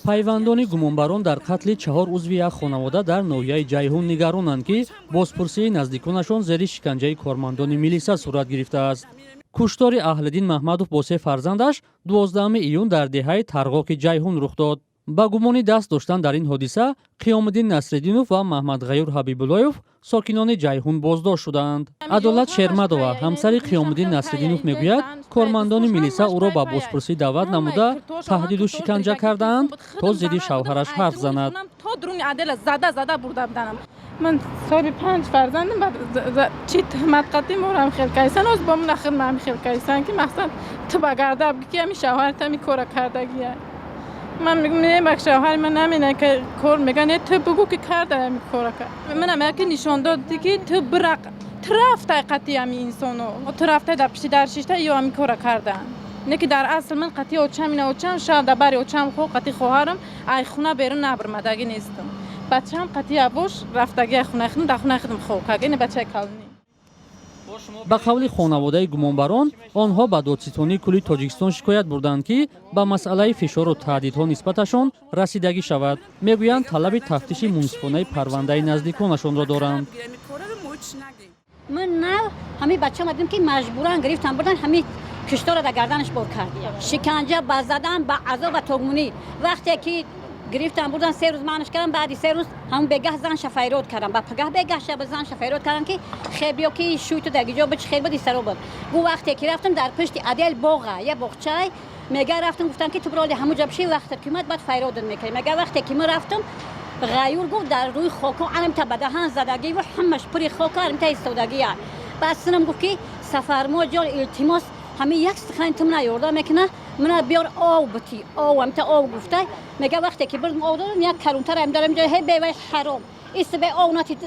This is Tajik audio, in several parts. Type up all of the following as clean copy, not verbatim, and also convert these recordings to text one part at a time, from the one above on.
Пайвандони гумонбарон дар қатли чаҳор узви як хонавода дар ноҳияи Ҷайҳун нигаронанд, ки бозпурсии наздиконашон зери шиканҷаи кормандони милиса сурат гирифтааст. Куштори Аҳлиддин Маҳмадов бо се фарзандаш 12 июн дар деҳаи Тарғоки Ҷайҳун рух дод. Ба гумони даст доштан дар ин ҳодиса Қиёмиддин Насриддинов ва Маҳмадғаюр Ҳабибуллоев, сокинони Ҷайҳун, боздошт шудаанд. Адолат Шермадова, ҳамсари Қиёмиддин Насриддинов, мегӯяд, кормандони милиса ӯро ба бозпурсӣ даъват намуда, таҳдиду шиканҷа кардаанд, то зидди шавҳараш ҳарф занад. То дуруни отдела зада зада бурда буданам. Ман соҳиби панҷ фарзандам. Баъд чӣ туҳмат қатӣ морам хел кайсан, оз бо ман хидмам хел кайсан, ки мақсад ту ба гарда ки ами шавҳарат ами кора кардагия. Ман мегум, не, бак шавҳари ман намена ки кор мега, не, ту бугу ки карда ами кора кард. Манам яке нишон дод, ки ту бирақ, ту рафтай қати ами инсоно, ту рафтай дар пишти дар шишта ё ами кора кардан. Не ки дар асл ман қати очам, ина очам шаб дар бари очам хо, қати хоҳарам ай хуна берун набурмадагӣ нестам. Бачаам қати абош рафтаги хунаи худам, дар хунаи худам хоб кард, ина бачаи калонӣ. Ба қавли хонаводаи гумонбарон, онҳо ба Додситонии кулли Тоҷикистон шикоят бурданд, ки ба масъалаи фишору таҳдидҳо нисбаташон расидагӣ шавад. Мегӯянд, талаби тафтиши мунсифонаи парвандаи наздиконашонро доранд. Ман нав ҳамин бачаам дидам, ки маҷбуран гирифтан бурдан, ҳамин киштора дар гарданаш бор кардия, шиканҷа, ба задан, ба азоб, ба тогмунӣ. Вақте ки гирифтан бурдан, 3 рӯз манаш кардам. Баъди 3 рӯз ҳамун бегаҳ занша файрод кардам. Ба пагаҳ бегаҳ шаба занша файрод кардам, ки хеб ё ки шӯйту дар гиҷо бич хел буд, саро буд. Гу вақте ки рафтам, дар пушти отдел боға я боғчай мега рафтам, гуфтам, ки ту бироли ҳамуҷа биши, вақте ки омад, баъд файродат мекардем. Мега, вақте ки ман рафтам, Ғаюр гуфт, дар рӯи хоко анамта ба даҳан задагӣ ва ҳамаш пури хока, анимта истодагия. Баъд синам гуфт, ки Сафармо ҷон, илтимос, ҳамин як сухани ту мана ёрдам мекуна, мана биёр ов бити, ов, амта ов гуфта. Мега, вақте ки бурдам, ов додам, як карунтара ам дарам ҷо, ҳе бевай ҳаром истбе, ов нати,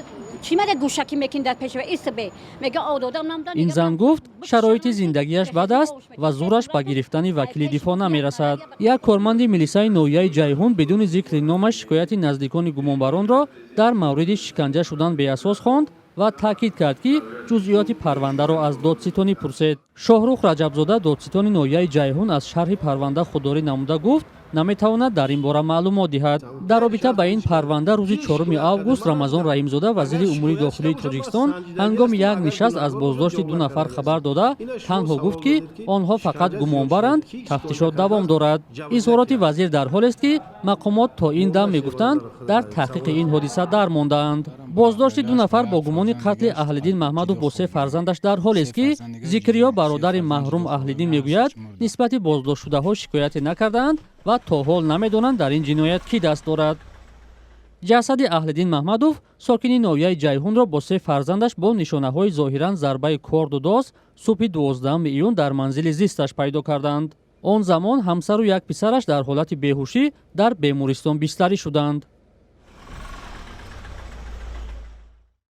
чӣ мада гӯшакӣ мекин дар пешва истбе. Мега, ов додам, намдан. Ин зан гуфт, шароити зиндагиаш бад аст ва зӯраш ба гирифтани вакили дифоъ намерасад. Як корманди милисаи ноҳияи Ҷайҳун бидуни зикри номаш шикояти наздикони гумонбаронро дар мавриди шиканҷа шудан беасос хонд ва таъкид кард, ки ҷузъиёти парвандаро аз додситонӣ пурсед. Шоҳрух Раҷабзода, додситони ноҳияи Ҷайҳун, аз шарҳи парванда худдорӣ намуда, гуфт, наметавонад дар ин бора маълумот диҳад. Дар робита ба ин парванда рӯзи 4 август Рамазон Раҳимзода, вазири умури дохилии Тоҷикистон, ҳангоми як нишаст аз боздошти ду нафар хабар дода, танҳо гуфт, ки онҳо фақат гумонбаранд, тафтишот давом дорад. Изҳороти вазир дар ҳолест, ки мақомот то ин дам мегуфтанд, дар таҳқиқи ин ҳодиса дармондаанд. Боздошти ду нафар бо гумони қатли Аҳлиддин Маҳмадов бо се фарзандаш дар ҳолест, ки Зикриё, бародари маҳрум Аҳлиддин, мегӯяд, нисбати боздоштшудаҳо шикояте накардаанд ва то ҳол намедонанд, дар ин ҷиноят кӣ даст дорад. Ҷасади Аҳлиддин Маҳмадов, сокини ноҳияи Ҷайҳунро, бо се фарзандаш бо нишонаҳои зоҳиран зарбаи корду дос субҳи 12 июн дар манзили зисташ пайдо карданд. Он замон ҳамсару як писараш дар ҳолати беҳушӣ дар бемористон бистарӣ шуданд.